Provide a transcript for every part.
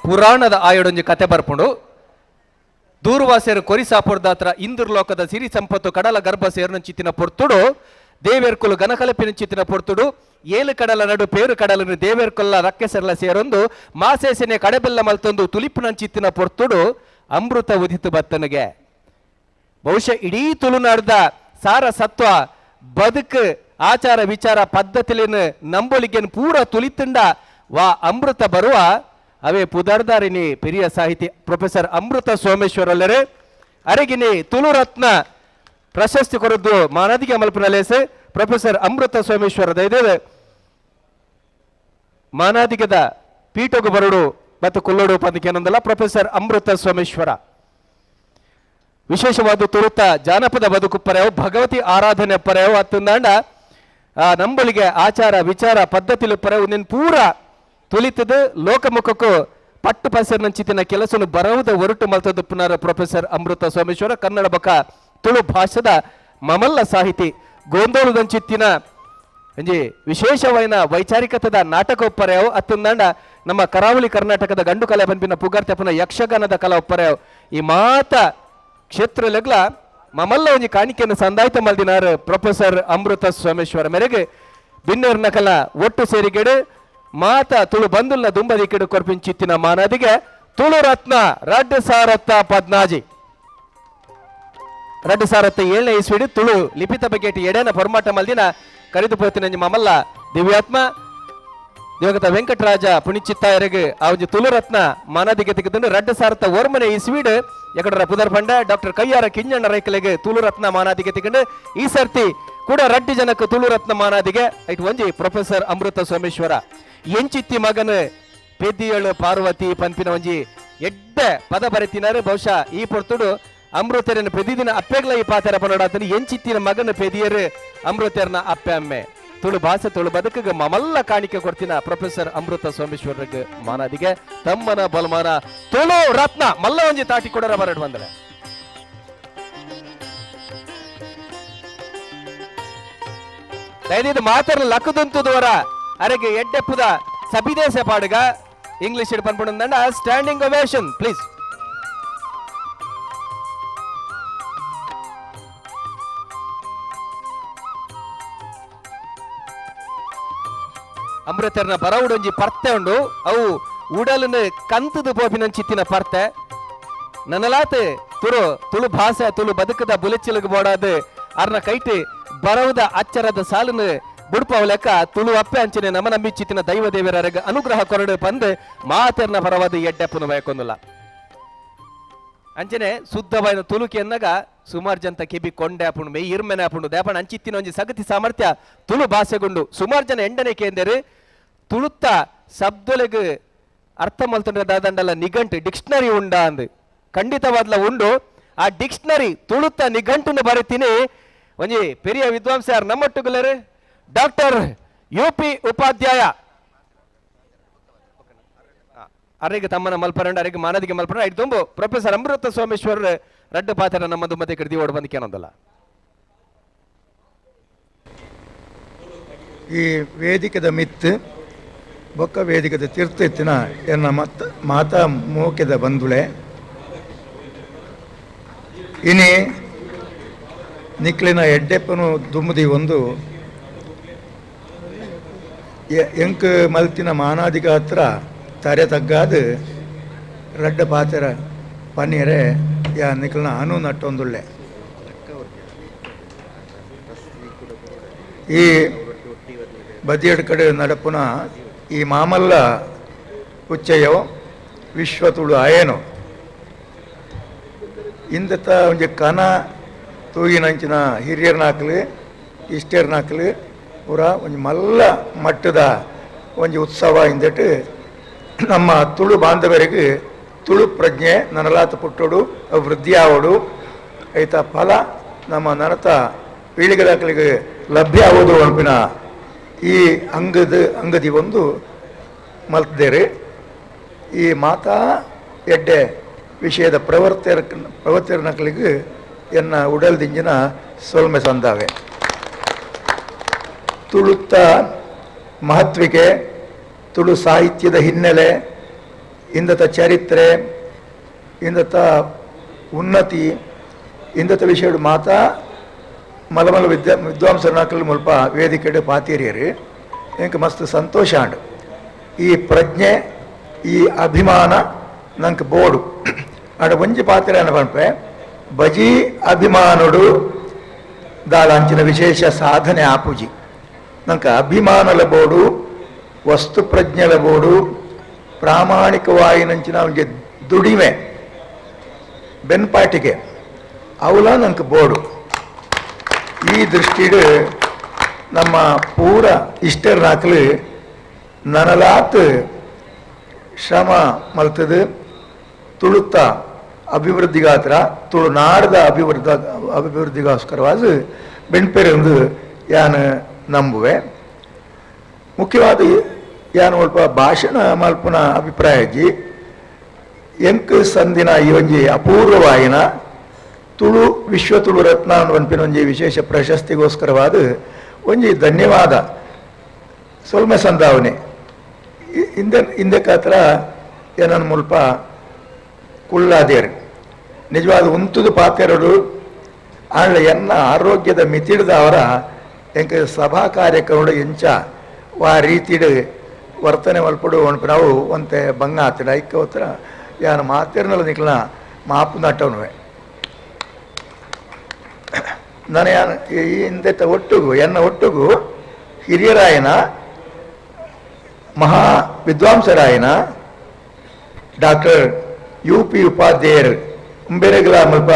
ಪುರಾಣದ ಆಯೊಡೊಂಜಿ ಕತೆ ಬರ್ಪುಂಡು. ದೂರ್ವಾಸೆರು ಕೊರಿಸಾಪುರ್ದಾತ್ರ ಇಂದ್ರಲೋಕದ ಸಿರಿ ಸಂಪತ್ತು ಕಡಲ ಗರ್ಭ ಸೇರ್ನಂಚಿತ್ತಿನ ಪೊರ್ತುಡು, ದೇವೇರ್ಕುಲು ಗನಕಲಪಿನಂಚಿತ್ತಿನ ಪೊರ್ತುಡು, ಏಳು ಕಡಲ ನಡು ಪೇರು ಕಡಲನು ದೇವೇರ್ಕೊಲ್ಲ ರಕ್ಕೆಸರ್ಲ ಸೇರೊಂದು ಮಾಸೇಸನೆ ಕಡಬೆಲ್ಲ ಮಲ್ತೊಂದು ತುಲಿಪುನಂಚಿತ್ತಿನ ಪೊರ್ತುಡು ಅಮೃತ ಉದಿತು ಬತ್ತನಿಗೆ. ಬಹುಶಃ ಇಡೀ ತುಳುನಾಡ್ದ ಸಾರ ಸತ್ವ, ಬದುಕು, ಆಚಾರ ವಿಚಾರ ಪದ್ಧತಿಲಿನ ನಂಬೊಲಿಗೆನ್ ಪೂರ ತುಲಿತುಂಡ ವಾ ಅಮೃತ ಬರುವ ಅವೇ ಪುದರ್ದಾರಿನಿ ಪೆರಿಯ ಸಾಹಿತಿ ಪ್ರೊಫೆಸರ್ ಅಮೃತ ಸೋಮೇಶ್ವರಲ್ಲರೆ ಅರೆಗಿನಿ ತುಳು ರತ್ನ ಪ್ರಶಸ್ತಿ ಕೊರದ್ದು ಮಾನದಿಗೆ ಮಲ್ಪನಲೇಸ್. ಪ್ರೊಫೆಸರ್ ಅಮೃತ ಸೋಮೇಶ್ವರ ದಯದೇವ ಮಾನಾದಿಗದ ಪೀಠಗು ಬರಡು ಮತ್ತು ಕುಲ್ಲೋಡು ಪಂದಕೇನೊಂದಲ್ಲ. ಪ್ರೊಫೆಸರ್ ಅಮೃತ ಸೋಮೇಶ್ವರ ವಿಶೇಷವಾದ ತುಳುತ ಜಾನಪದ ಬದುಕು ಪರೆಯವು, ಭಗವತಿ ಆರಾಧನೆ ಪರೆಯವು, ಅತ್ತಂದಾಂಡ ನಂಬಳಿಗೆ ಆಚಾರ ವಿಚಾರ ಪದ್ಧತಿಲು ಪರೆವು ನಿನ್ ಪೂರ ತುಲಿತದ ಲೋಕಮುಖಕ್ಕೂ ಪಟ್ಟು ಪಸರಿನಂಚಿತಿನ ಕೆಲಸನು ಬರವುದ ಒರಟು ಮಲ್ತದ ಪುನರ ಪ್ರೊಫೆಸರ್ ಅಮೃತ ಸೋಮೇಶ್ವರ. ಕನ್ನಡ ಬಕ ತುಳು ಭಾಷೆದ ಮಮಲ್ಲ ಸಾಹಿತಿ. ಗೋಂದೋಳುದಂಚಿತ್ತಿನ ಒಂಜಿ ವಿಶೇಷವಾಯಿನ ವೈಚಾರಿಕತೆದ ನಾಟಕ ಒಪ್ಪರೆಯವು, ಅತ್ತಂದಾಂಡ ನಮ್ಮ ಕರಾವಳಿ ಕರ್ನಾಟಕದ ಗಂಡು ಕಲೆ ಪನ್ಪಿನ ಪುಗರ್ತೆಪನ ಯಕ್ಷಗಾನದ ಕಲಾ ಒಪ್ಪರೆಯವು, ಈ ಮಾತ ಕ್ಷೇತ್ರಲೆಗ್ಲ ಮಮಲ್ಲ ಒಂಜಿ ಕಾಣಿಕೆಯನ್ನು ಸಂದಾಯ್ತ ಮಲ್ದಿನಾರ್ ಪ್ರೊಫೆಸರ್ ಅಮೃತ ಸೋಮೇಶ್ವರ ಮೇರೆಗೆ ಬಿನ್ನೇರ್ನ ಕಲ ಒಟ್ಟು ಸೇರಿಗೆಡು ಮಾತ ತುಳು ಬಂದುಲ್ನ ದುಂಬದಿಕ್ಕಿಡು ಕೊರ್ಪಿಂಚಿತ್ತಿನ ಮಾನದಿಗೆ ತುಳು ರತ್ನ 2014. 2007ನೇ ಇಸ್ವಿಡು ತುಳು ಲಿಪಿತ ಬಗ್ಗೆ ಎಡೆನ ಪೊರ್ಮಾಟ ಮಲ್ದಿನ ಕರಿದು ಪೋತಿನ ಮಮಲ್ಲ ದಿವ್ಯಾತ್ಮ ದಿವಂಗತ ವೆಂಕಟರಾಜ ಪುಣಿಚಿತ್ತಾಯರಿಗೆ ಆ ಒಂಜಿ ತುಳು ರತ್ನ ಮಾನದಿಗೆ ತೆಗೆದು, 2009ನೇ ಇಸ್ವಿಡ್ ಎಕಡರ ಪುದರ್ ಪಂಡ ಡಾಕ್ಟರ್ ಕಯ್ಯಾರ ಕಿಂಜಣ್ಣ ರೈಕಲೆಗೆ ತುಳು ರತ್ನ ಮಾನಾದಿಗೆ ತೆಗೆದು, ಈ ಸರ್ತಿ ಕೂಡ ರಡ್ಡಿ ಜನಕ್ಕೆ ತುಳು ರತ್ನ ಮಾನಾದಿಗೆ. ಐಟ್ ಒಂಜಿ ಪ್ರೊಫೆಸರ್ ಅಮೃತ ಸೋಮೇಶ್ವರ. ಎಂಚಿತ್ತಿ ಮಗನ ಪೆದ್ದಿಯಳು ಪಾರ್ವತಿ ಪನ್ಪಿನ ಒಂಜಿ ಎಡ್ಡೆ ಪದ ಬರೆತಿನಾರು. ಬಹುಶಃ ಈ ಪೊರ್ತುಡು ಅಮೃತರನ್ನ ಪೆದಿದಿನ ಅಪ್ಪೆಗ್ಲ ಈ ಪಾತೆರ ಪನೋಡಾತನ. ಎಂಚಿತ್ತಿನ ಮಗನ ಪೆದಿಯರು ಅಮೃತರನ ಅಪ್ಪೆ ಅಮ್ಮೆ. ತುಳು ಭಾಷೆ ತುಳು ಬದುಕಿಗೆ ಮಮಲ್ಲ ಕಾಣಿಕೆ ಕೊಡ್ತಿನ ಪ್ರೊಫೆಸರ್ ಅಮೃತ ಸೋಮೇಶ್ವರಗ್ ಮಾನಾದಿಗೆ ತಮ್ಮನ ಬಲಮಾನ ತುಳು ರತ್ನ. ಮಲ್ಲ ಒಂಜಿ ತಾಟಿ ಕೊಡರ ಬರಡು ಬಂದ್ರೆ. ದಯದಿದ್ದು ಮಾತ್ರ ಲಕ್ಕದಂತುದವರ ಅರೆಗೆ ಎಡ್ಡೆಪ್ಪುದ ಸಬಿದೇಶ ಪಾಡುಗ. ಇಂಗ್ಲಿಷ್ ಪನ್ಪುಂಡ standing ovation please. ಅಮೃತರ್ನ ಬರವುಡೊಂಜಿ ಪರ್ತೆ ಉಂಡು. ಅವು ಉಡಲನ್ನು ಕಂತದ ಪೋಪಿನಂಚಿತ್ತಿನ ಪರ್ತೆ. ನನಲಾತ್ ತುಳು ತುಳು ಭಾಷೆ ತುಳು ಬದುಕದ ಬುಲೆಚಿಲಗ್ ಬೋಡಾದ್ ಅರ್ನ ಕೈಟ್ ಬರವುದ ಅಚ್ಚರದ ಸಾಲನ್ನು ಬುಡ್ಪವ ಲೆಕ್ಕ ತುಳು ಅಪ್ಪೆ ಅಂಚನೆ ನಮ ನಂಬಿಚಿತ್ತಿನ ದೈವ ದೇವರಗ ಅನುಗ್ರಹ ಕೊರಡು ಪಂದ್ ಮಾತೆರ್ನ ಪರವಾದ ಎಡ್ಡೆಪ್ಪನು ಬಯಕೊಂದಿಲ್ಲ. ಅಂಚನೆ ಶುದ್ಧವಾದ ತುಳುಕಿ ಎನ್ನಗ ಸುಮಾರು ಜನ ಕೆಬಿ ಕೊಂಡೆ ಆಪುಂಡು, ಮೆಯ್ ಇರ್ಮೆನೆ ಆಪುಂಡು. ದೇಪಣ ಅಂಚಿತ್ತಿನ ಒಂಜಿ ಸಗತಿ ಸಾಮರ್ಥ್ಯ ತುಳು ಭಾಷೆಗುಂಡು. ಸುಮಾರು ಜನ ಎಂಡನೆ ಕೇಂದರೆ ತುಳುತ್ತ ಶಬ್ದಲೆಗ್ ಅರ್ಥ ಮಲ್ತಂದ್ರೆ ದಾದಂಡಲ ನಿಘಂಟು ಡಿಕ್ಷನರಿ ಉಂಡ ಅಂದ್. ಖಂಡಿತವಾದ್ಲ ಉಂಡು. ಆ ಡಿಕ್ಷನರಿ ತುಳುತ್ತ ನಿಘಂಟನ್ನು ಬರೀತೀನಿ ಒಂಜಿ ಪೆರಿಯ ವಿದ್ವಾಂಸ ಯಾರು ನಮ್ಮೊಟ್ಟುಗುಲರು? Doctor U P Upadhyaya. ಅರೆಗೆ ತಮ್ಮನ ಮಲ್ಪರಂಡ, ಅರೆಗೆ ಮಾನದಿಗೆ ಮಲ್ಪರಂಡ. ಐದು ತುಂಬು ಪ್ರೊಫೆಸರ್ ಅಮೃತ ಸೋಮೇಶ್ವರ್ ರಡ್ಡು ಪಾತ್ರ ನಮ್ಮದು ಮತ್ತೆ ಕೃತಿ ಓಡ್ ಬಂದು ಕೇನೊಂದಲ್ಲ. ಈ ವೇದಿಕೆದ ಮಿತ್ತು ಬೊಕ್ಕ ವೇದಿಕೆದ ತೀರ್ಥ ಎತ್ತಿನ ಎನ್ನ ಮತ್ತ ಮಾತಾ ಮೋಕೆದ ಬಂಧುಳೆ, ಇನಿ ನಿಕ್ಲಿನ ಎಡ್ಡೆಪ್ಪನು ದುಮ್ಮದಿ ಒಂದು ಎಂಕ್ ಮಲ್ತಿನ ಮಾನಾದಿಕ ಹತ್ರ ತರೆ ತಗ್ಗಾದ ರಡ್ಡ ಪಾತೆರ ಪನ್ನೀರೆ ಯಾ ನಿಕ್ಲಿನ ಅನು ನಟ್ಟೊಂದುಳ್ಳೆ. ಈ ಬದಿಯಡ್ ಕಡೆ ನಡಪುನ ಈ ಮಾಮಲ್ಲ ಉಚ್ಚಯೋ ವಿಶ್ವ ತುಳು ಆಯೇನೋ ಇಂದತ ಒಂಜಿ ಕನ ತೂಗಿನಂಚಿನ ಹಿರಿಯರ್ನಾಕ್ಲು ಇಷ್ಟರ್ನಾಕ್ಲು ಪೂರ ಒಂಜಿ ಮಲ್ಲ ಮಟ್ಟದ ಒಂಜಿ ಉತ್ಸವ ಇಂದಟ್ ನಮ್ಮ ತುಳು ಬಾಂಧವರಿಗೆ ತುಳು ಪ್ರಜ್ಞೆ ನನಲಾತ ಪುಟ್ಟೋಡು, ವೃದ್ಧಿ ಆವಡು, ಐತ ಫಲ ನಮ್ಮ ನನತ ಪೀಳಿಗೆದಾಕಲಿಗೆ ಲಭ್ಯ ಆಗೋದು ಅನ್ಪಿನ ಈ ಅಂಗದ ಅಂಗದಿ ಒಂದು ಮಲ್ತದೇರು. ಈ ಮಾತಾ ಎಡ್ಡೆ ವಿಷಯದ ಪ್ರವರ್ತನಕಲಿಗೆ ಎನ್ನ ಉಡಲ್ದಿಂಜಿನ ಸೊಲ್ಮೆ ಸಂದಾವೆ. ತುಳುತ್ತ ಮಹತ್ವಿಕೆ, ತುಳು ಸಾಹಿತ್ಯದ ಹಿನ್ನೆಲೆ, ಇಂದತ ಚರಿತ್ರೆ, ಇಂದತ ಉನ್ನತಿ, ಇಂದತ ವಿಷಯಡು ಮಾತಾ ಮಲಮಲ ವಿದ್ವಾಂಸರನಾಕಲ್ ಮುಲ್ಪ ವೇದಿಕೆಡು ಪಾತೀರಿಯರು. ಎಂಕ್ ಮಸ್ತ್ ಸಂತೋಷ ಆಂಡ್. ಈ ಪ್ರಜ್ಞೆ, ಈ ಅಭಿಮಾನ ನಂಕ್ ಬೋಡು. ಆಂಡ ಒಂಜಿ ಪಾತ್ರ ಪನ್ಪೆ, ಬಜಿ ಅಭಿಮಾನುಡು ದಾಲ ಅಂಚಿನ ವಿಶೇಷ ಸಾಧನೆ ಆಪುಜಿ. ನಂಕ ಅಭಿಮಾನಲ ಬೋಡು, ವಸ್ತು ಪ್ರಜ್ಞೆಲ ಬೋಡು, ಪ್ರಾಮಾಣಿಕವಾಯಿನಂಚಿನ ಒಂಜಿ ದುಡಿಮೆ ಬೆನ್ಪಾಟಿಗೆ ಅವಲ ನಂಗೆ ಬೋಡು. ಈ ದೃಷ್ಟಿಡು ನಮ್ಮ ಪೂರ ಇಷ್ಟರ್ನಾಕಲು ನನಲಾತ್ ಶ್ರಮ ಮಲ್ತದು ತುಳುತ್ತ ಅಭಿವೃದ್ಧಿಗಾತ್ರ, ತುಳುನಾಡದ ಅಭಿವೃದ್ಧಿಗೋಸ್ಕರವಾದ ಬೆನ್ಪೆರೆಂದು ಯಾನ್ ನಂಬುವೆ. ಮುಖ್ಯವಾದ ಯಾನ್ ಒಲ್ಪ ಭಾಷಣ ಮಲ್ಪುನ ಅಭಿಪ್ರಾಯ ಅಜ್ಜಿ. ಎಂಕ್ ಸಂದಿನ ಈ ಒಂಜಿ ಅಪೂರ್ವವಾಯಿನ ತುಳು ವಿಶ್ವ ತುಳು ರತ್ನ ಪನ್ಪಿನ ಒಂಜಿ ವಿಶೇಷ ಪ್ರಶಸ್ತಿಗೋಸ್ಕರವಾದ ಒಂಜಿ ಧನ್ಯವಾದ ಸೊಲ್ಮೆ ಸಂದಾವನೆ ಹಿಂದೆ ಹಿಂದೆಕಾತ್ರ ಏನನ್ ಮುಲ್ಪ ಕುಳ್ಳಾದೇರು ನಿಜವಾದ ಉಂತುದು ಪಾತೆರಡು. ಆಂಡ ಎನ್ನ ಆರೋಗ್ಯದ ಮಿತಿಡ್ದವರ ಎಂಕ ಸಭಾ ಕಾರ್ಯಕ್ರಮ ಎಂಚ ವಾ ರೀತಿಡ್ ವರ್ತನೆ ಮಲ್ಪಡು ನಾವು ಒಂತೆ ಬಂಗ ಆತಡ ಐಕ್ಕ ಉತ್ತರ ಯಾನ ಮಾತೆರ್ನಲ ನಿಕ್ಲನ ಮಾಪು ನಟ್ಟವನುವೆ. ನಾನು ಯಾನ್ ಈ ಹಿಂದೆತ ಒಟ್ಟುಗು ಎನ್ನ ಒಟ್ಟುಗು ಹಿರಿಯರಾಯನ ಮಹಾ ವಿದ್ವಾಂಸರಾಯನ ಡಾಕ್ಟರ್ ಯು ಪಿ ಉಪಾಧ್ಯಾಯರು ಉಂಬೆರೆಗಲ ಮಲ್ಪ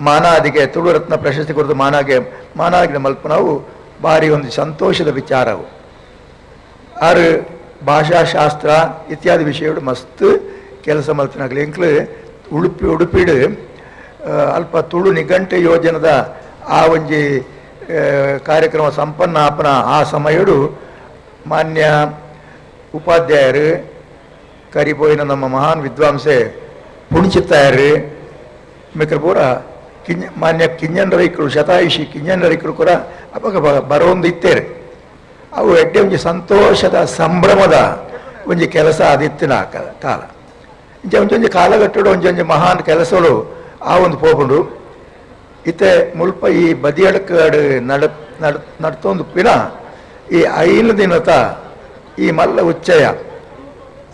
ಮಾನಾದಿಗೆ ತುಳುರತ್ನ ಪ್ರಶಸ್ತಿ ಕೊರತು ಮಾನಾಗೆ ಮಾನಾದಿಗೆ ಮಲ್ಪ ನಾವು ಭಾರಿ ಒಂದು ಸಂತೋಷದ ವಿಚಾರವು. ಆರು ಭಾಷಾಶಾಸ್ತ್ರ ಇತ್ಯಾದಿ ವಿಷಯಗಳು ಮಸ್ತ್ ಕೆಲಸ ಮಲ್ತನಾಗಲಿ. ಎಂಕ್ಲು ಉಡುಪಿ ಉಡುಪಿಡು ಅಲ್ಪ ತುಳು ನಿಘಂಟು ಯೋಜನದ ಆ ಒಂಜಿ ಕಾರ್ಯಕ್ರಮ ಸಂಪನ್ನ ಆಪನ ಆ ಸಮಯಡು ಮಾನ್ಯ ಉಪಾಧ್ಯಾಯರು ಕರಿಪೋಯಿನ ನಮ್ಮ ಮಹಾನ್ ವಿದ್ವಾಂಸೆ ಪುಣಿಚಿತ್ತಾಯರು ಮಿಕ್ರ ಪೂರ ಕಿಂಜ ಮಾನ್ಯ ಕಿಂಜನ್ ರೈಕರು ಶತಾಯುಷಿ ಕಿಂಜನ್ ರೈಕರು ಕೂಡ ಅಪಗ ಬರೋಂದು ಇತ್ತೇರು. ಅವು ಎಡ್ಡೆ ಒಂಜಿ ಸಂತೋಷದ ಸಂಭ್ರಮದ ಒಂಜಿ ಕೆಲಸ ಅದಿತ್ತಿನ ಕಾಲ. ಇಂಚ ಒಂಜೊಂಜಿ ಕಾಲಘಟ್ಟಡು ಒಂಜೊಂಜಿ ಮಹಾನ್ ಕೆಲಸಗಳು ಆ ಒಂದು ಪೋಪುಂಡು. ಇತ್ತೆ ಮುಲ್ಪ ಈ ಬದಿಯಡ್ಕಾಡು ನಡ ನಡ್ ನಡ್ತೊಂದು ಪಿನ ಈ 5 ದಿನತ ಈ ಮಲ್ಲ ಉಚ್ಚಯ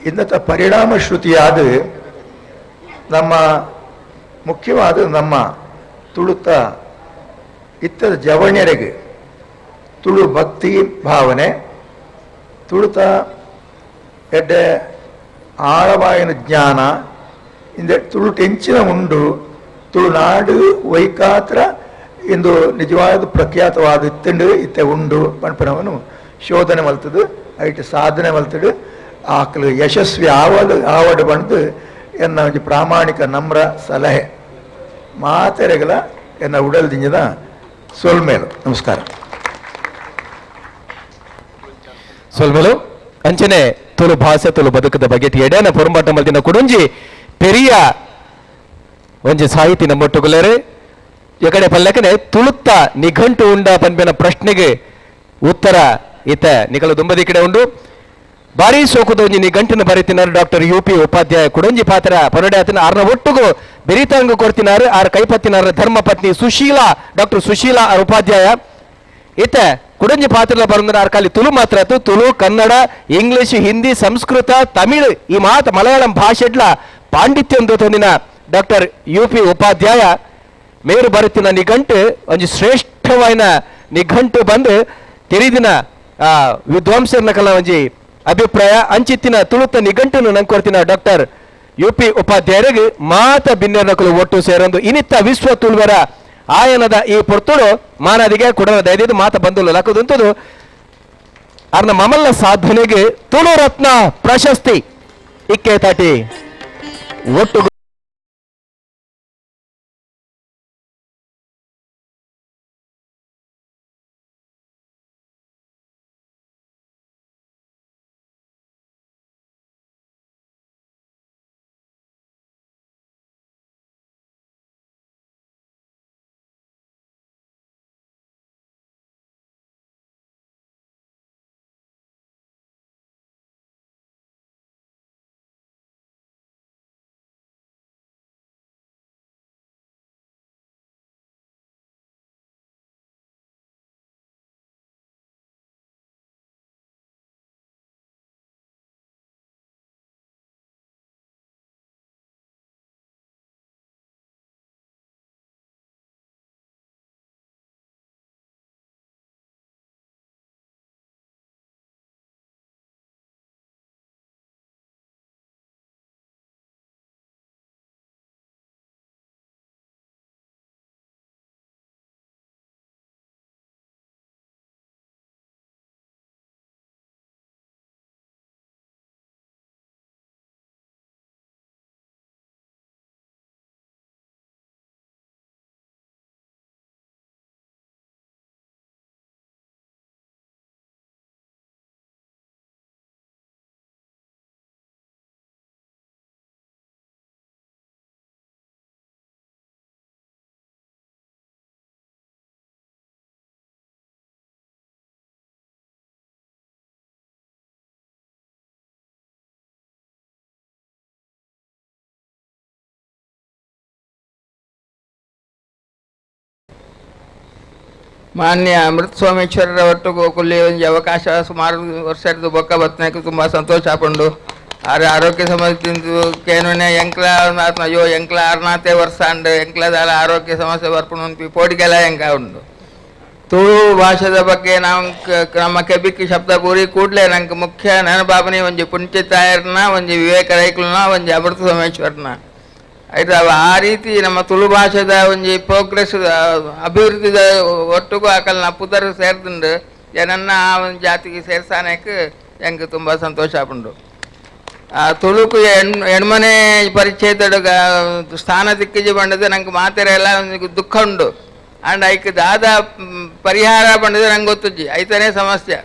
ಇನ್ನತ ಪರಿಣಾಮ ಶ್ರುತಿಯಾದ ನಮ್ಮ ಮುಖ್ಯವಾದ ನಮ್ಮ ತುಳುತ ಇತ್ತದ ಜವಣ್ಯರಿಗೆ ತುಳು ಭಕ್ತಿ ಭಾವನೆ ತುಳುತ ಎಡ್ಡೆ ಆಳವಾಯಿನ ಜ್ಞಾನ ಇಂದ ತುಳು ಟೆಂಚಿನ ಉಂಡು ತುಳುನಾಡು ವೈಕಾತ್ರ ಇಂದು ನಿಜವಾದ ಪ್ರಖ್ಯಾತವಾದ ಇತ್ತಂಡು ಇತ್ತೆ ಉಂಡು ಪನ್ಪನವನು ಶೋಧನೆ ಮಲ್ತದು ಐಟ್ ಸಾಧನೆ ಮಲ್ತದು ಆಕಲು ಯಶಸ್ವಿ ಆವಡು ಆವಡು ಬಂದು ಎನ್ನ ಒಂಜಿ ಪ್ರಾಮಾಣಿಕ ನಮ್ರ ಸಲಹೆ ಮಾತೆರೆಗಲ ಎನ್ನ ಉಡಲ್ ದಿಂಜದ ಸೊಲ್ಮೇಲು. ನಮಸ್ಕಾರ. ಸೊಲ್ಮೇಲು. ಅಂಚನೆ ತುಳು ಭಾಷೆ ತುಳು ಬದುಕದ ಬಗ್ಗೆ ಎಡೇನ ಪೊರಂಬಾಟ ಮಲ್ದಿನ ಕುಡೊಂಜಿ ಪೆರಿಯ ಒಂಜಿ ಸಾಹಿತಿ ನಮ್ಮೊಟ್ಟುಗುಲೇರೆ ಎಕಡೆ ಪಲ್ಲಕನೆ ತುಳುತ್ತ ನಿಘಂಟು ಉಂಡ ಪನ್ಪಿನ ಪ್ರಶ್ನೆಗೆ ಉತ್ತರ ಇತ್ತ ನಿಕಲ ದುಂಬದಿ ಕಡೆ ಉಂಡು. ಬಾರಿ ಸೋಕುದ ಒಂಜಿ ನಿಘಂಟಿನ ಬರೀತಿನಾರು ಡಾಕ್ಟರ್ ಯು ಪಿ ಉಪಾಧ್ಯಾಯ ಕುಡೊಂಜಿ ಪಾತ್ರ ಪೊರಡೆ ಆತನ ಆರ್ನ ಒಟ್ಟುಗು ಬೆರಿತಾಂಗು ಕೊಡ್ತಿನಾರು ಆರ್ ಕೈಪತ್ತಿನಾರ ಧರ್ಮಪತ್ನಿ ಸುಶೀಲಾ ಡಾಕ್ಟರ್ ಸುಶೀಲಾ ಆರ್ ಉಪಾಧ್ಯಾಯ. ಇತ್ತ ಕುಡಂಜಿ ಪಾತ್ರ ಬರಂದ್ರೆ ಆರ್ ಖಾಲಿ ತುಳು ಮಾತ್ರ ಆತು. ತುಳು, ಕನ್ನಡ, ಇಂಗ್ಲಿಷ್, ಹಿಂದಿ, ಸಂಸ್ಕೃತ, ತಮಿಳು ಈ ಮಾತ ಮಲಯಾಳಂ ಭಾಷೆಡ್ಲ ಪಾಂಡಿತ್ಯ ತಂದಿನ ಡಾಕ್ಟರ್ ಯು ಪಿ ಉಪಾಧ್ಯಾಯ ಮೇರು ಬರುತ್ತಿನ ನಿಘಂಟು ಒಂಜಿ ಶ್ರೇಷ್ಠವಾಯಿನ ನಿಘಂಟು ಬಂದು ತೆರಿದಿನ ವಿದ್ವಾಂಸರ್ನ ಕಲ ಒಂಜಿ ಅಭಿಪ್ರಾಯ ಅಂಚಿತ್ತಿನ ತುಳುತ ನಿಘಂಟನ್ನು ನಂಗೆ ಕೊಡ್ತಿನ ಡಾಕ್ಟರ್ ಯು ಪಿ ಉಪಾಧ್ಯಾಯರಿಗೆ ಮಾತ ಬಿನ್ನೆರ್ನಕಲು ಒಟ್ಟು ಸೇರೊಂದು ಇನಿತ್ತ ವಿಶ್ವ ತುಳುವರ ಆಯನದ ಈ ಪೊರ್ತುಡು ಮಾನದಿಗೆ ಕುಡನ ದಯದಿದ್ದು ಮಾತ ಬಂದುಲ್ಲ ಲಕ್ಕದುಂತದು ಅರ್ನ ಮಮಲ್ಲ ಸಾಧನೆಗೆ ತುಳು ರತ್ನ ಪ್ರಶಸ್ತಿ ಇಕ್ಕೆ ತಾಟಿ ಒಟ್ಟು. ಮಾನ್ಯ ಅಮೃತ ಸೋಮೇಶ್ವರರ ಒಟ್ಟಿಗೂ ಕುಲ್ಲಿ ಒಂಜಿ ಅವಕಾಶ ಸುಮಾರು ವರ್ಷದ ಬೊಕ್ಕ ಬತ್ತನಕ್ಕೆ ತುಂಬ ಸಂತೋಷ ಆಪುಂಡು. ಆರೆ ಆರೋಗ್ಯ ಸಮಸ್ಯೆ ಕೇನುನೆ ಎಂಕ್ಲ ಅಯ್ಯೋ ಎಂಕ್ಲ ಆರ್ನಾತೆ ವರ್ಷ ಅಂಡ್ ಎಂಕ್ಲ ದಾಲ ಆರೋಗ್ಯ ಸಮಸ್ಯೆ ಬರ್ಪುಂಡು ಪೋಡಿಗೆಲ್ಲ ಎಂಕ ಉಂಡು. ತುಳು ಭಾಷೆದ ಬಗ್ಗೆ ನಾವು ನಮ್ಮ ಕೆಬಿಕ್ಕಿ ಶಬ್ದ ಬೂರಿ ಕೂಡಲೇ ನಂಗೆ ಮುಖ್ಯ ನೆನಪಾಪನಿ ಒಂಜಿ ಪುಂಚಿತಾಯರ್ನ, ಒಂಜಿ ವಿವೇಕ ರೈಕುಲ್ನ, ಒಂಜಿ ಅಮೃತ ಸೋಮೇಶ್ವರನ. ಆಯ್ತು, ಆ ರೀತಿ ನಮ್ಮ ತುಳು ಭಾಷೆದ ಒಂಜಿ ಪ್ರೋಗ್ರೆಸ್ ಅಭಿವೃದ್ಧಿದ ಒಟ್ಟಿಗೂ ಆಕಲ್ನ ಪುದರ್ ಸೇರ್ದುಂಡು. ಏನನ್ನ ಆ ಒಂದು ಜಾತಿಗೆ ಸೇರ್ಸಾನಕ್ಕೆ ಎಂಕ್ ತುಂಬ ಸಂತೋಷ ಆಪುಂಡು. ಆ ತುಳುಕು ಎಣ್ಮನೆ ಪರಿಚಯದಡು ಸ್ಥಾನ ದಿಕ್ಕಿಜಿ ಬಂಡದೆ ನಂಗೆ ಮಾತೆರೆಲ್ಲ ಒಂದು ದುಃಖ ಉಂಡು. ಆಂಡ್ ಐಕ್ ದಾದ ಪರಿಹಾರ ಬಂಡದೆ ನಂಗೆ ಗೊತ್ತುಜ್ಜಿ. ಐತನೇ ಸಮಸ್ಯೆ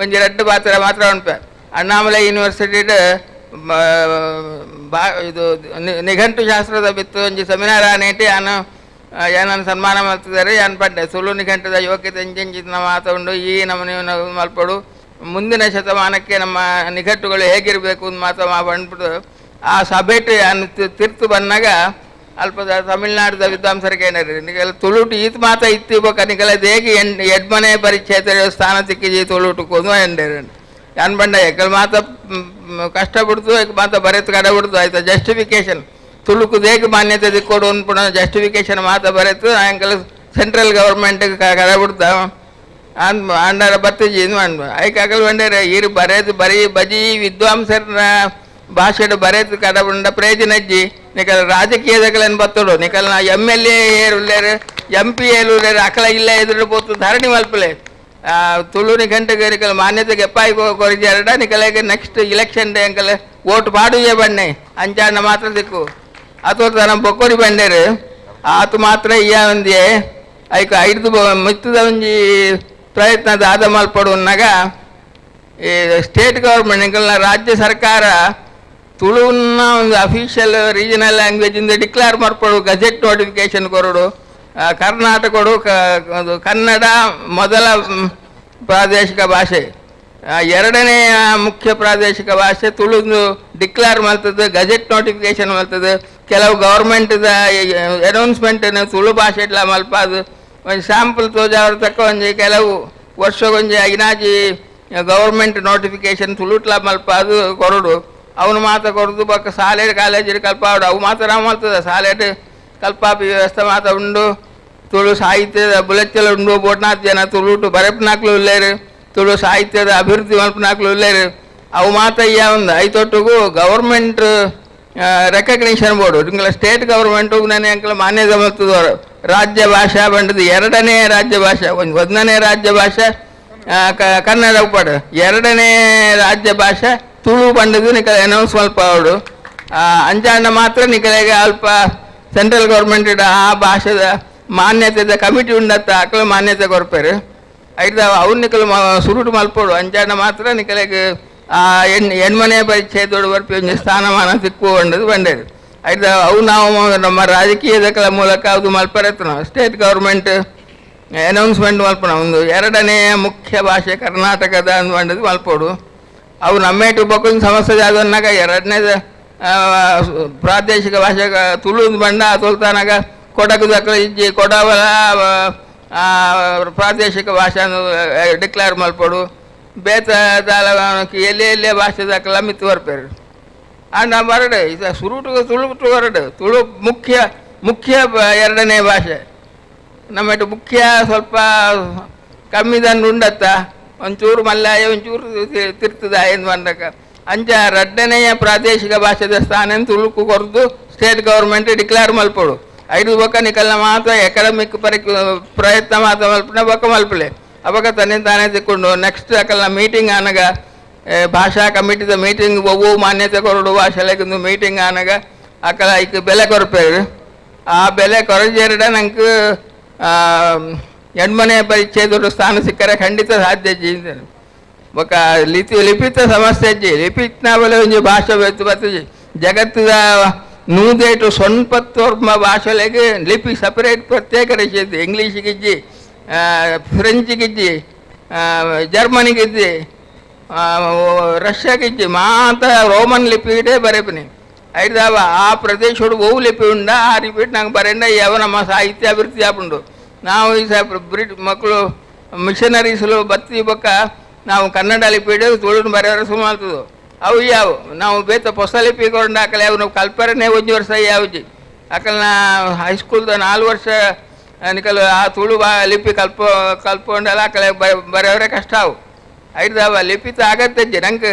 ಒಂಜಿ ರಡ್ಡು ಪಾತ್ರ ಮಾತ್ರ ಉಂಟು. ಅಣ್ಣಾಮಲೈ ಯೂನಿವರ್ಸಿಟಿಡ್ ಇದು ನಿಘಂಟು ಶಾಸ್ತ್ರದ ಬಿತ್ತು ಒಂಜಿ ಸೆಮಿನಾರ್ ಆನೇಟಿ ಆನು ಏನನ್ನು ಸನ್ಮಾನ ಮಾಡ್ತಿದ್ದಾರೆ. ಏನ್ ಪಡ್ಡೆ ತುಳು ನಿಘಂಟದ ಯೋಗ್ಯತೆ ಎಂಜೆಂಜಿನ ಮಾತ ಉಂಡು. ಈ ನಮ್ಮ ನೀವು ಮಲ್ಪಡು ಮುಂದಿನ ಶತಮಾನಕ್ಕೆ ನಮ್ಮ ನಿಘಂಟುಗಳು ಹೇಗಿರಬೇಕು ಅಂತ ಮಾತ ಬಂದ್ಬಿಟ್ಟು ಆ ಸಭೆಟ್ ಅನ್ ತಿರ್ತು ಬಂದಾಗ ಅಲ್ಪದ ತಮಿಳ್ನಾಡದ ವಿದ್ವಾಂಸರಿಗೆ ಏನಾರ ನಿಗಲ ತುಳುಟು ಈತ ಮಾತ ಇತ್ತು ಬೊಕ ನಿಗಲ ದೇಗಿ ಎಡ್ಮನೆ ಪರಿಚಯ ಸ್ಥಾನ ತಿಕ್ಕಿಜಿ ತುಳುಟು ಕೊದು ಎಂಡೇರು ಅನ್ ಬಂಡ ಎಕಲ್ ಮಾತ ಕಷ್ಟ ಬಿಡ್ತು, ಎಕ್ ಮಾತ ಬರೆತು ಕಡ ಬಿಡ್ತು. ಆಯ್ತಾ ಜಸ್ಟಿಫಿಕೇಶನ್ ತುಳುಕು ದೇಗಿ ಮಾನ್ಯತೆ ದಿಕ್ಕೋಡು ಅನ್ಪುಣ ಜಸ್ಟಿಫಿಕೇಶನ್ ಮಾತ ಬರೆತು ಅಂಕಲ್ ಸೆಂಟ್ರಲ್ ಗವರ್ಮೆಂಟ್ ಕಡ ಬಿಡ್ತ ಅನ್ ಅಂಡಾರ ಬತ್ತಿಜಿ ಇದು ಐಕ್ ಅಕಲ್ ಬಂಡೇರೆ ಈರು ಬರೆದು ಬರೀ ಬಜಿ ವಿದ್ವಾಂಸರನ್ನ ಭಾಷೆಡು ಬರೆದು ಕಡ ಉಂಡ ಪ್ರಯೋಜನ ಅಜ್ಜಿ. ನಿಕಲ್ ರಾಜಕೀಯದಕಲನ್ ಬತ್ತೋಡು ನಿಕಲ್ ನಾ M L A ಏರುಲ್ಲೇರು M P ಏರುಲ್ಲೇರು ಅಕಲ ಇಲ್ಲ ಎದುರು ಪೋತು ಧರಣಿ ಮಲ್ಪಲೆ. ತುಳು ನಿಘಂಟುಗೆ ನಿಕಲ್ ಮಾನ್ಯತೆಗೆ ಎಪ್ಪಾಯಿ ಕೊರಿಜಾರಡ ನಿಕಲೆಗೆ next election day uncle vote ಪಾಡುಜೆ ಬಣ್ಣೆ ಅಂಚಾಂಡ ಮಾತ್ರ ದಿಕ್ಕು ಅಥವಾ ತನ್ನ ಬೊಕ್ಕೋರಿ ಬಂಡೇರು ಆತು ಮಾತ್ರ ಇಯ್ಯ ಒಂದೇ ಐಕ್ ಐದು ಮಿತ್ತದ ಒಂಜಿ ಪ್ರಯತ್ನ ದಾದ ಮಲ್ಪಡು ಈ ಸ್ಟೇಟ್ ಗೌರ್ಮೆಂಟ್ ನಿಕಲ್ನ ರಾಜ್ಯ ಸರ್ಕಾರ ತುಳುವನ್ನ ಒಂದು official regional language ಇಂದ ಡಿಕ್ಲೇರ್ ಮಾಡ್ಪಡು, ಗಜೆಟ್ ನೋಟಿಫಿಕೇಶನ್ ಕೊರಡು. ಕರ್ನಾಟಕಡು ಕನ್ನಡ ಮೊದಲ ಪ್ರಾದೇಶಿಕ ಭಾಷೆ, ಎರಡನೇ ಮುಖ್ಯ ಪ್ರಾದೇಶಿಕ ಭಾಷೆ ತುಳು ಡಿಕ್ಲೇರ್ ಮಾಡ್ತದೆ, ಗಜೆಟ್ ನೋಟಿಫಿಕೇಶನ್ ಮಾಡ್ತದೆ. ಕೆಲವು ಗೌರ್ಮೆಂಟ್ದ ಅನೌನ್ಸ್ಮೆಂಟ್ ತುಳು ಭಾಷೆ ಇಟ್ಲ ಮಲ್ಪಾದು ಒಂದು ಸ್ಯಾಂಪಲ್ ತೋಜಾವ್ರ ತಕ್ಕ ಒಂಜಿ ಕೆಲವು ವರ್ಷಗೊಂಜಿ ಐನಾಜಿ ಗೌರ್ಮೆಂಟ್ ನೋಟಿಫಿಕೇಶನ್ ತುಳುಟ್ಲ ಮಲ್ಪಾದು ಕೊರಡು. ಅವನು ಮಾತ್ರ ಕೊರದು ಬೊಕ್ಕ ಶಾಲೆ ಕಾಲೇಜ್ ಕಲ್ಪಾಡು ಅವು ಮಾತ್ರ ನಾವು ಮಾಡ್ತದೆ. ಶಾಲೆ ಕಲ್ಪಾಪಿ ವ್ಯವಸ್ಥೆ ಮಾತ್ರ ಉಂಡು. ತುಳು ಸಾಹಿತ್ಯದ ಬುಲೆಚ್ಚಲ ಉಂಡು. ಬೋಟ್ನಾಥ್ ಜನ ತುಳುಟು ಬರೆಪ್ನಾಕ್ಲು ಉಲ್ಲೇರು, ತುಳು ಸಾಹಿತ್ಯದ ಅಭಿವೃದ್ಧಿ ಮಲ್ಪನಾಕ್ಲು ಉಲ್ಲೇರು. ಅವು ಮಾತ್ರ ಇಯ್ಯ ಒಂದು ಐತೊಟ್ಟಿಗೂ government recognition board ನಿಂಗಳ state government ನಾನು ಅಂಕಲ್ ಮಾನ್ಯತೆ ಮಲ್ತದವರು ರಾಜ್ಯ ಭಾಷಾ ಬಂಡದು ಎರಡನೇ ರಾಜ್ಯ ಭಾಷೆ ಒಂದು ಒಂದನೇ ರಾಜ್ಯ ಭಾಷೆ ಕನ್ನಡ ಉಪ್ಪಾಡು, ಎರಡನೇ ರಾಜ್ಯ ಭಾಷೆ ತುಳು ಬಂಡದು ನಿಕಲ ಅನೌನ್ಸ್ ಮಲ್ಪ ಅವಡು. ಅಂಚಾಂಡ ಮಾತ್ರ ನಿಕಲೆಗೆ ಅಲ್ಪ ಸೆಂಟ್ರಲ್ ಗೌರ್ಮೆಂಟ್ ಆ ಭಾಷೆದ ಮಾನ್ಯತೆದ ಕಮಿಟಿ ಉಂಡತ್ತ ಅಕಲ ಮಾನ್ಯತೆ ಕೊರ್ಪೇರು. ಐದ ಅವ್ರು ನಿಕಲು ಸುರುಟು ಮಲ್ಪೋಡು. ಅಂಚಾಂಡ ಮಾತ್ರ ನಿಕಲೆಗೆ ಆ ಎಣ್ಮನೆ ಪರಿಚಯದೋಡು ಬರ್ಪಿ ಒಂಜಿ ಸ್ಥಾನಮಾನ ತಿಕ್ಕು ಬಂಡೇರು. ಐದ ಅವು ನಾವು ನಮ್ಮ ರಾಜಕೀಯದ ಮೂಲಕ ಅದು ಮಲ್ಪರತ್ನ state government announcement ಮಲ್ಪನ ಒಂದು ಎರಡನೇ ಮುಖ್ಯ ಭಾಷೆ ಕರ್ನಾಟಕದ ಅಂದ್ಕೊಂಡದ್ದು ಮಲ್ಪೋಡು. ಅವು ನಮ್ಮೇಟು ಬೊಕ್ಕೊಂದು ಸಮಸ್ಯೆ ಆದನ್ನಾಗ ಎರಡನೇದ ಪ್ರಾದೇಶಿಕ ಭಾಷೆ ತುಳು ಬಂಡ ತೋಲ್ತಾನಾಗ ಕೊಡಗು ದಕ್ಕಲ ಇಜ್ಜಿ ಕೊಡವಲ ಪ್ರಾದೇಶಿಕ ಭಾಷೆ ಡಿಕ್ಲೇರ್ ಮಲ್ಪೋಡು. ಬೇತ ದಾಲ ಎಲ್ಲಿ ಎಲ್ಲೇ ಭಾಷೆ ದಾಖಲ ಮಿತ್ತು ಬರ್ಪೇರು. ಆಂಡ ಬರಡು ಇದು ಸುರುಟು ತುಳು ಬರಡು ತುಳು ಮುಖ್ಯ ಮುಖ್ಯ ಎರಡನೇ ಭಾಷೆ ನಮ್ಮಟ್ಟು ಮುಖ್ಯ ಸ್ವಲ್ಪ ಕಮ್ಮಿದನ್ನು ಉಂಡತ್ತ ಒಂಚೂರು ಮಲ್ಲಾಯ ಒಂಚೂರು ತಿರ್ತದ ಏನು ಬಂದಕ ಅಂಚ ರಡ್ಡನೆಯ ಪ್ರಾದೇಶಿಕ ಭಾಷೆದ ಸ್ಥಾನ ತುಳುಕು ಕೊರ್ದು state government declare ಮಲ್ಪೋಡು. ಐದು ಬೊಕ್ಕ ನಿಕಲ್ನ ಮಾತ್ರ ಎಕಡಮಿಕ್ ಪ್ರಯತ್ನ ಮಾತ್ರ ಮಲ್ಪನ ಬೊಕ್ಕ ಮಲ್ಪಲೆ ಅವಾಗ ತನ್ನೇ ತಾನೇ ತಿಕ್ಕೊಂಡು ನೆಕ್ಸ್ಟ್ ಅಕಲ್ನ ಮೀಟಿಂಗ್ ಆನಗ ಭಾಷಾ ಕಮಿಟಿದ ಮೀಟಿಂಗ್ ಒವ್ವು ಮಾನ್ಯತೆ ಕೊರಡು ಭಾಷೆಲೆಗೊಂದು ಮೀಟಿಂಗ್ ಆನಗ ಅಕಲ ಐಕ್ ಬೆಲೆ ಕೊರ್ಪೇರು. ಆ ಬೆಲೆ ಕೊರಜೇರಡ ನಂಗೆ ಎಣ್ಮನೆ ಪರಿಚಯದವರು ಸ್ಥಾನ ಸಿಕ್ಕರೆ ಖಂಡಿತ ಸಾಧ್ಯ ಜಿ. ಬೊಕ್ಕ ಲಿಪಿತ ಸಮಸ್ಯೆ ಅಜ್ಜಿ ಲಿಪಿತ್ನ ಬಲೆ ಒಂಜಿ ಭಾಷೆ ಬತ್ತು ಜಗತ್ತದ ನೂದೇಟು ಸೊನ್ಪತ್ತೊರ್ಮ ಭಾಷೆಲೆಗೆ ಲಿಪಿ ಸಪರೇಟ್ ಪ್ರತ್ಯೇಕ ರೀತಿ ಇಂಗ್ಲೀಷ್ಗಿಜ್ಜಿ, ಫ್ರೆಂಚ್ಗಿಜ್ಜಿ, ಜರ್ಮನಿಗಿಜ್ಜಿ, ರಷ್ಯಾಗಿಜ್ಜಿ ಮಾತ ರೋಮನ್ ಲಿಪಿಡೇ ಬರೆಪಿನಿ. ಐದಾವ ಆ ಪ್ರದೇಶಡು ಒವು ಲಿಪಿ ಉಂಡ ಆ ಲಿಪಿ ನಂಗೆ ಬರೆಂಡ ಯಾವ ನಮ್ಮ ಸಾಹಿತ್ಯ ಅಭಿವೃದ್ಧಿ ಆಪುಂಡು. ನಾವು ಈ ಸಹ ಬ್ರಿಟ್ ಮಕ್ಕಳು ಮಿಷನರೀಸ್ಲು ಬತ್ತಿ ಬೊಕ್ಕ ನಾವು ಕನ್ನಡ ಲಿಪಿ ತುಳುನು ಬರೆಯವರ ಸುಮಾರ್ತದು ಅವು ಯಾವ ನಾವು ಬೇತ ಹೊಸ ಲಿಪಿ ಕೊಂಡು ಹಾಕಲೆ ಅವು ನಾವು ಕಲ್ಪರನೇ ಒಂಜಿ ವರ್ಷ ಯಾವ್ಜಿ ಅಕಲ್ನ ಹೈಸ್ಕೂಲ್ದ 4 ವರ್ಷ ನಿಕಲ್ ಆ ತುಳು ಬಾ ಲಿಪಿ ಕಲ್ಪೊಂಡಲ್ಲ ಅಕಲೆ ಬರೆಯವರೇ ಕಷ್ಟ ಅವು ಐದಾವ ಲಿಪಿತ ಅಗತ್ಯಜ್ಜೆ ನಂಗೆ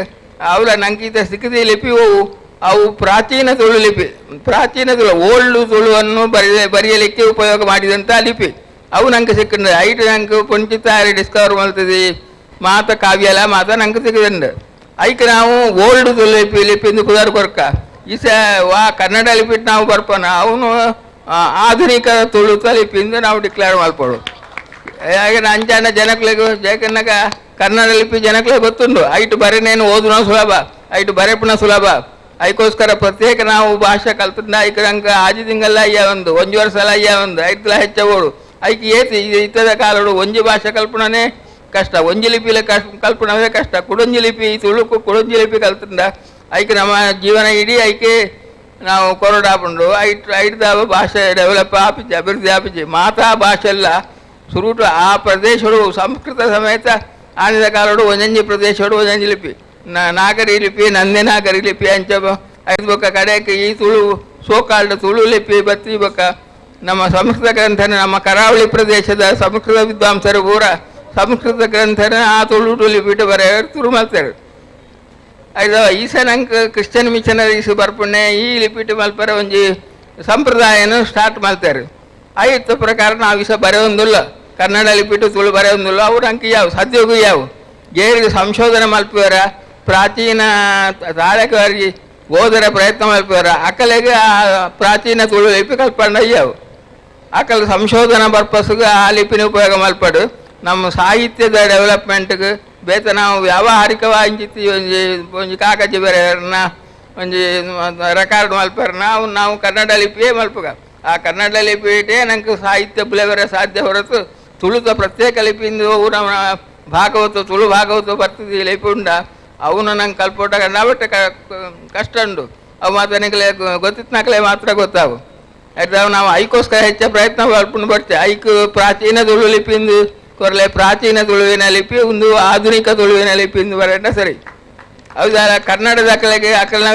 ಅವಲ ನಂಗೆ ಈತ ಸಿಕ್ಕದಿ ಲಿಪಿ ಹೋವು ಅವು ಪ್ರಾಚೀನ ತುಳು ಲಿಪಿ, ಪ್ರಾಚೀನ ತುಳು ಓಲ್ಡ್ ತುಳುವನ್ನು ಬರೆಯಲಿಕ್ಕೆ ಉಪಯೋಗ ಮಾಡಿದಂಥ ಲಿಪಿ ಅವು ನಂಗೆ ಸಿಕ್ಕಂಡು ಐಟ್ ನಂಗೆ ಪುಂಚಿತಾರಿ ಡಿಸ್ಕವರ್ ಮಾಡ್ತದೆ ಮಾತ ಕಾವ್ಯಲ ಮಾತ ನಂಗೆ ಸಿಕ್ಕದಂಡು ಐಕ್ ನಾವು ಓಲ್ಡ್ ತುಳು ಲಿಪಿ ಲಿಪಿಂದು ಪುದಾರ್ ಕೊರ್ಕ ಈಸ ವಾ ಕನ್ನಡ ಲಿಪಿ ನಾವು ಬರ್ಪೋಣ ಅವನು ಆಧುನಿಕ ತುಳುತ ಲಿಪಿಂದು ನಾವು ಡಿಕ್ಲೇರ್ ಮಾಡ್ಪೋಡು. ಹಾಗೆ ಅಂಚಾನ ಜನಕ್ಲೆಗ್ ಜೇಕನ್ನಗ ಕನ್ನಡ ಲಿಪಿ ಜನಕ್ಲೆ ಗೊತ್ತುಂಡು ಐಟು ಬರೆನೇನು ಓದುನ ಸುಲಭ ಐಟು ಬರೆಪುನ ಸುಲಭ ಐಕೋಸ್ಕರ ಪ್ರತ್ಯೇಕ ನಾವು ಭಾಷೆ ಕಲ್ತಂಡ ಐಕ್ ನಂಗೆ ಆಜಿ ತಿಂಗಲ್ಲ ಅಯ್ಯ ಒಂದು ಒಂಜಿ ವರ್ಷಲ ಅಯ್ಯ ಒಂದು ಐತ್ಲ ಹೆಚ್ಚ ಓಡು ಐಕ್ ಏತಿ ಇತ್ತದ ಕಾಲಡು ಒಂಜಿ ಭಾಷೆ ಕಲ್ಪಣನೇ ಕಷ್ಟ ಒಂಜಿ ಲಿಪಿಲ ಕಲ್ಪಣವೇ ಕಷ್ಟ ಕುಡೊಂಜಿ ಲಿಪಿ ತುಳುಕು ಕುಡೊಂಜಿ ಲಿಪಿ ಕಲ್ತಂಡ ಐಕ್ ನಮ್ಮ ಜೀವನ ಇಡೀ ಐಕೆ ನಾವು ಕೊರಡಾಪುಂಡು ಐಟ್ ಐಟ್ದಾವ ಭಾಷೆ ಡೆವಲಪ್ ಆಪಿಚಿ ಅಭಿವೃದ್ಧಿ ಆಪಿಚಿ ಮಾತಾ ಭಾಷೆ ಎಲ್ಲ ಸುರುಟು ಆ ಪ್ರದೇಶಡು ಸಂಸ್ಕೃತ ಸಮೇತ ಆನಿದ ಕಾಲಡು ಒಂಜಂಜಿ ಪ್ರದೇಶಡು ಒಂಜಂಜಿ ಲಿಪಿ ನಾಗರಿ ಲಿಪಿ ನಂದೆ ನಾಗರಿ ಲಿಪಿ ಅಂಚ ಐದು ಬೊಕ್ಕ ಕಡೆಗೆ ಈ ತುಳು ಸೋಕಾಲ್ಡ್ ತುಳು ಲಿಪಿ ಬತ್ತಿ ಬೊಕ್ಕ ನಮ್ಮ ಸಂಸ್ಕೃತ ಗ್ರಂಥನ ನಮ್ಮ ಕರಾವಳಿ ಪ್ರದೇಶದ ಸಂಸ್ಕೃತ ವಿದ್ವಾಂಸರು ಪೂರ ಸಂಸ್ಕೃತ ಗ್ರಂಥನ ಆ ತುಳು ಲಿಪಿಟ್ಟು ಬರೆಯ ತುರು ಮಾಡ್ತಾರೆ. ಐದವ ಈಸ ನಂಗೆ ಕ್ರಿಶ್ಚಿಯನ್ ಮಿಷನರೀಸ್ ಬರ್ಪುಣೆ ಈ ಲಿಪಿಟ್ಟು ಮಲ್ಪರ ಒಂಜಿ ಸಂಪ್ರದಾಯನ ಸ್ಟಾರ್ಟ್ ಮಾಡ್ತಾರೆ. ಐತ ಪ್ರಕಾರ ನಾವು ಈಸ ಬರೆಯೊಂದಿಲ್ಲ ಕನ್ನಡ ಲಿಪಿಟ್ಟು ತುಳು ಬರೆಯೊಂದಿಲ್ಲ ಅವ್ರು ಅಂಕ ಯಾವ ಸದ್ಯೋಗು ಯಾವ ಗೇರಿಗೆ ಸಂಶೋಧನೆ ಮಲ್ಪುವರ ಪ್ರಾಚೀನ ತಾಳಕವಾಗಿ ಓದರ ಪ್ರಯತ್ನ ಮಲ್ಪುವರ ಅಕಲೆಗೆ ಆ ಪ್ರಾಚೀನ ತುಳು ಲಿಪಿ ಕಲ್ಪಂಡ ಅಯ್ಯಾವು ಅಕಲ್ ಸಂಶೋಧನಾ ಪರ್ಪಸ್ಗೆ ಆ ಲಿಪಿನ ಉಪಯೋಗ ಮಲ್ಪಡು ನಮ್ಮ ಸಾಹಿತ್ಯದ ಡೆವಲಪ್ಮೆಂಟ್ಗೆ ಬೇತ ನಾವು ವ್ಯಾವಹಾರಿಕವಾಗಿ ಒಂಜಿ ಒಂಜಿ ಕಾಕಜಿ ಬೇರೆಯವ್ರನ್ನ ಒಂಜಿ ರೆಕಾರ್ಡ್ ಮಲ್ಪರ ನಾವು ನಾವು ಕನ್ನಡ ಲಿಪಿಯೇ ಮಲ್ಪುಗ ಆ ಕನ್ನಡ ಲಿಪಿಟೇ ನಂಗೆ ಸಾಹಿತ್ಯ ಬುಲೆವರ ಸಾಧ್ಯ ಹೊರತು ತುಳುತ ಪ್ರತ್ಯೇಕ ಲಿಪಿಯಿಂದ ನಮ್ಮ ಭಾಗವತ ತುಳು ಭಾಗವತ ಬರ್ತದೆ ಲಿಪಿ ಉಂಡ ಅವನು ನಂಗೆ ಕಲ್ಪೋಟ ಕಂಡಾಬಟ್ಟೆ ಕಷ್ಟ ಉಂಡು ಅವು ಮಾತ್ರ ನಿಕಲೆ ಗೊತ್ತಿತ್ತು ಮಾತ್ರ ಗೊತ್ತಾವು. ಆಯ್ತು ನಾವು ಐಕೋಸ್ಕರ ಹೆಚ್ಚ ಪ್ರಯತ್ನ ಮಲ್ಪುಂಡು ಬರ್ತೇವೆ ಐಕ್ ಪ್ರಾಚೀನ ತುಳು ಲಿಪಿಂದು ಕೊರಲೆ ಪ್ರಾಚೀನ ತುಳುವಿನ ಲಿಪಿ ಒಂದು ಆಧುನಿಕ ತುಳುವಿನ ಲಿಪಿಂದು ಬರೋಣ ಸರಿ ಹೌದಾ ಕನ್ನಡದ ಅಕಲೆಗೆ ಅಕಲ್ನ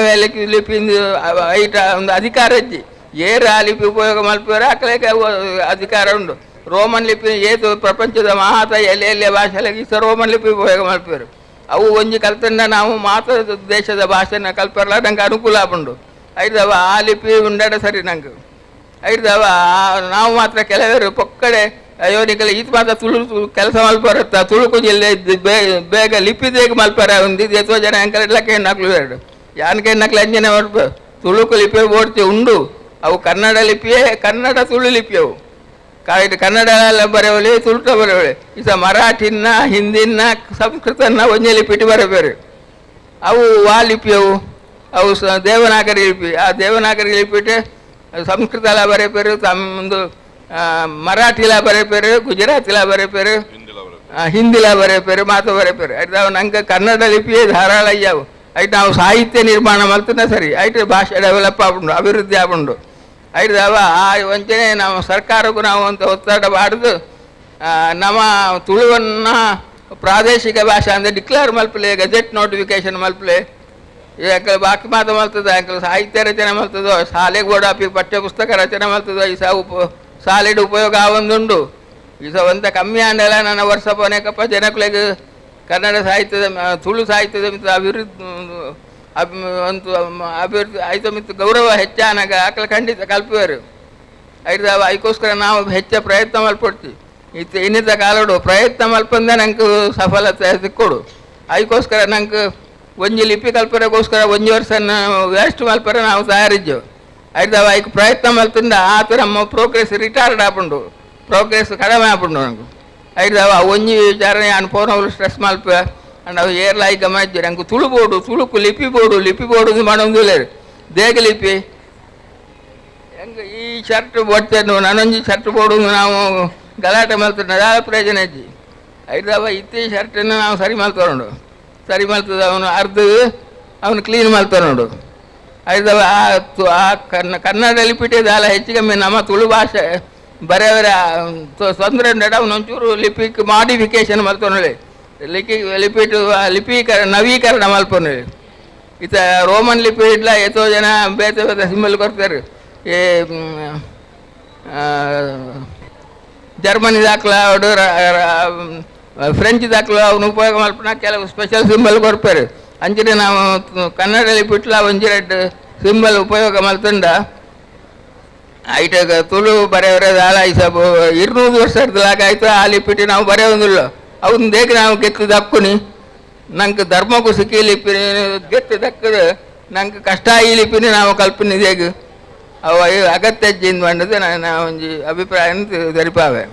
ಲಿಪಿಂದು ಐಟ ಒಂದು ಅಧಿಕಾರ ಇಜ್ಜಿ ಏರ ಆ ಲಿಪಿ ಉಪಯೋಗ ಮಲ್ಪುವರ ಅಕಲೆಗೆ ಅಧಿಕಾರ ಉಂಡು. ರೋಮನ್ ಲಿಪಿ ಏತು ಪ್ರಪಂಚದ ಮಹಾತ ಎಲ್ಲಿ ಎಲ್ಲಿಯ ಭಾಷೆಗಳಿಗೆ ಸ ರೋಮನ್ ಲಿಪಿ ಉಪಯೋಗ ಮಲ್ಪುವರು ಅವು ಒಂಜಿ ಕಲ್ತಂಡ ನಾವು ಮಾತ್ರ ದೇಶದ ಭಾಷೆನ ಕಲ್ಪರಲ್ಲ ನಂಗೆ ಅನುಕೂಲ ಆಪುಂಡು. ಐದವ ಆ ಲಿಪಿ ಉಂಡಾಡ ಸರಿ ನಂಗೆ ಐದವ ನಾವು ಮಾತ್ರ ಕೆಲವರು ಪೊಕ್ಕಡೆ ಅಯ್ಯೋ ನಿಕಲೆ ಈತ ಮಾತ್ರ ತುಳು ಕೆಲಸ ಮಲ್ಪರತ್ತ ತುಳುಕು ಜಿಲ್ಲೆ ಬೇಗ ಲಿಪಿ ದೇಗ ಮಲ್ಪರ ಒಂದು ಎತ್ತೋ ಜನ ಅಂಕಲ್ ಕೇಣ್ಣಾಕ್ಲು ಎರಡು ಯಾನ್ ಕೇಣ್ಣಾಕ್ಲು ಅಂಜನೆ ಮಲ್ಪ ತುಳುಕು ಲಿಪಿ ಓಡ್ತಿ ಉಂಡು ಅವು ಕನ್ನಡ ಲಿಪಿಯೇ ಕನ್ನಡ ತುಳು ಲಿಪಿ ಅವು ಕನ್ನಡ ಬರೆಯವಳಿ ತುಳುಟ ಬರೆಯವಳಿ ಈಸ ಮರಾಠಿನ ಹಿಂದಿನ ಸಂಸ್ಕೃತನ ಒಂಜೆ ಲಿಪಿಟ್ಟು ಬರಬೇರು ಅವು ವಾ ಲಿಪಿಯವು ಅವು ಸ ದೇವನಾಗರಿ ಲಿಪಿ ಆ ದೇವನಾಗರಿ ಲಿಪಿಟ್ಟು ಸಂಸ್ಕೃತ ಎಲ್ಲ ಬರೆಪೇರು ತಮ್ಮದು ಮರಾಠಿಲ ಬರೆಪೇರು ಗುಜರಾತಿಲ ಬರೆಪೇರು ಹಿಂದಿಲ ಬರೆಪೇರು ಮಾತು ಬರೆಪೇರು ಆಯ್ತು ಅವು ನಂಗೆ ಕನ್ನಡ ಲಿಪಿಯೇ ಧಾರಾಳ ಅಯ್ಯಾವು ಆಯ್ತು ನಾವು ಸಾಹಿತ್ಯ ನಿರ್ಮಾಣ ಮಲ್ತನ ಸರಿ ಆಯ್ತು ಭಾಷೆ ಡೆವಲಪ್ ಆಪುಂಡು ಅಭಿವೃದ್ಧಿ ಆಪುಂಡು ಆಯ್ತು ಅವ ಆ ವಂಚನೆ ನಮ್ಮ ಸರ್ಕಾರಕ್ಕೂ ನಾವು ಅಂತ ಒತ್ತಡ ಬಾರ್ದು ನಮ್ಮ ತುಳುವನ್ನು ಪ್ರಾದೇಶಿಕ ಭಾಷೆ ಅಂದರೆ ಡಿಕ್ಲೇರ್ ಮಲ್ಪಲೆ ಗೆಜೆಟ್ ನೋಟಿಫಿಕೇಶನ್ ಮಲ್ಪಲೆ ಯಾಕೆ ಬಾಕಿ ಮಾತು ಮಲ್ತದ ಯಾಕೆ ಸಾಹಿತ್ಯ ರಚನೆ ಮಲ್ತದೋ ಶಾಲೆಗೆ ಓಡಾಪಿ ಪಠ್ಯ ಪುಸ್ತಕ ರಚನೆ ಮಲ್ತದೋ ಈ ಸಹ ಉಪ ಸಾಲಿಡ್ ಉಪಯೋಗ ಆವೊಂದುಂಡು ಈ ಸಹ ಒಂತ ಕಮ್ಮಿ ಆಂಡಲ ನನ್ನ ವರ್ಷ ಪೋನೆಕಪ್ಪ ಜನಕ್ಲೆಗ್ ಕನ್ನಡ ಸಾಹಿತ್ಯದ ತುಳು ಸಾಹಿತ್ಯದ ಮಿತ್ತ ಅಭಿವೃದ್ಧಿ ಒಂದು ಅಭಿವೃದ್ಧಿ ಆಯ್ತು ಮಿತ್ತು ಗೌರವ ಹೆಚ್ಚಾನಾಗ ಆಕಲ ಖಂಡಿತ ಕಲ್ಪುವರು ಐದು ಅದಕ್ಕೋಸ್ಕರ ನಾವು ಹೆಚ್ಚ ಪ್ರಯತ್ನ ಮಲ್ಪಡ್ತೀವಿ ಇತ್ತು ಇನ್ನಿದ್ದ ಕಾಲಡು ಪ್ರಯತ್ನ ಮಲ್ಪಂದೆ ನಂಗೆ ಸಫಲತೆ ಸಿಕ್ಕೊಡು ಅದಕ್ಕೋಸ್ಕರ ನಂಗೆ ಒಂಜಿ ಲಿಪಿ ಕಲ್ಪನೆಗೋಸ್ಕರ ಒಂಜಿ ವರ್ಷ ವೇಸ್ಟ್ ಮಲ್ಪರೆ ನಾವು ತಯಾರಿದ್ದೆವು ಆಯ್ತು ಐಕ್ ಪ್ರಯತ್ನ ಮಲ್ತಿಂದ ಆತ ನಮ್ಮ ಪ್ರೋಗ್ರೆಸ್ ರಿಟಾರ್ಡ್ ಆಪುಂಡು ಪ್ರೋಗ್ರೆಸ್ ಕಡಿಮೆ ಆಪುಂಡು ನಂಗೆ ಆಯ್ತು ಒಂಜಿ ವಿಚಾರ ನಾನು ಫೋನ್ ಅವ್ರು ಸ್ಟ್ರೆಸ್ ಮಲ್ಪ ಅಂಡ್ ಅವು ಏರ್ಲ I ಗಮನ ಇದ್ದೀರಿ ನಂಗೆ ತುಳು ಬೋರ್ಡು ತುಳುಕು ಲಿಪಿ ಬೋರ್ಡು ಲಿಪಿ ಬೋರ್ಡು ಮಾಡೋದಿಲ್ಲ ದೇಗ ಲಿಪಿ ಹೆಂಗೆ ಈ ಶರ್ಟ್ ಬರ್ತೇನೆ ನಾನೊಂಜಿ ಶರ್ಟ್ ಬೋರ್ಡು ನಾವು ಗಲಾಟೆ ಮಲ್ತುಂಡ ದಾದ ಪ್ರಯೋಜನ ಇಜ್ಜಿ ಐದವ ಇತ್ತಿ ಶರ್ಟನ್ನು ನಾವು ಸರಿ ಮಲ್ತೊಂಡು ಸರಿ ಮಲ್ತದ ಅವನು ಅರ್ಧ ಅವನು ಕ್ಲೀನ್ ಮಲ್ತೊಂಡು ಐದವ ಆ ಕನ್ನಡ ಲಿಪಿಟೆ ದಾಲ ಹೆಚ್ಚಿಗೆ ನಮ್ಮ ತುಳು ಭಾಷೆ ಬರೆಯವರ ತೊಂದರೆ ಉಂಡಡ ಒಂಚೂರು ಲಿಪಿಕ್ ಮಾಡಿಫಿಕೇಶನ್ ಮಲ್ತೊನೊಲಿ, ಲಿಪಿ ಲಿಪಿಟ್ ಲಿಪೀಕರಣ ನವೀಕರಣ ಮಲ್ಪೊನೊಲಿ. ಇತ್ತೆ ರೋಮನ್ ಲಿಪಿ ಇಡ್ಲ ಏತೋ ಜನ ಬೇತೆ ಬೇತೆ ಸಿಂಬಲ್ ಕೊರ್ತಾರೆ. ಈ ಜರ್ಮನಿ ದಾಖಲ ಆವಡ್, ಫ್ರೆಂಚ್ ದಾಖಲ, ಅವನು ಉಪಯೋಗ ಮಲ್ಪುನ ಕೆಲವು ಸ್ಪೆಷಲ್ ಸಿಂಬಲ್ ಕೊರ್ಪೆರ್. ಅಂಚನೆ ನಾವು ಕನ್ನಡ ಲಿಪಿಟ್ಲ ಒಂಜಿ ರಡ್ಡ್ ಸಿಂಬಲ್ ಉಪಯೋಗ ಮಲ್ತುಂಡ ಐಟ್ ತುಳು ಬರೆಯವರೆ ದಾಲ ಐಸಬು 200 ವರ್ಷ ಆಯ್ತು ಆ ಲಿಪಿಟ್ ನಾವು ಬರೆಯೊಂದುಲ್ಲ. ಅವನ್ ದೇಕ ನಾವು ಗೆತ್ತು ದಕ್ಕುನಿ? ನಂಗೆ ಧರ್ಮಕ್ಕೂ ಸಿಕ್ಕಿ ಲಿಪಿ ಗೆತ್ತು ದಕ್ಕದ ನಂಗೆ ಕಷ್ಟ ಈ ಲಿಪಿని ನಾವು ಕಲ್ಪನೆ ದೇಗ್ ಅವು ಅಗತ್ಯ ಇಜ್ಜಿಂದ್ ಪಂಡದು ನನ್ನ ಒಂಜಿ ಅಭಿಪ್ರಾಯ ತೆರಿಪಾವೆ.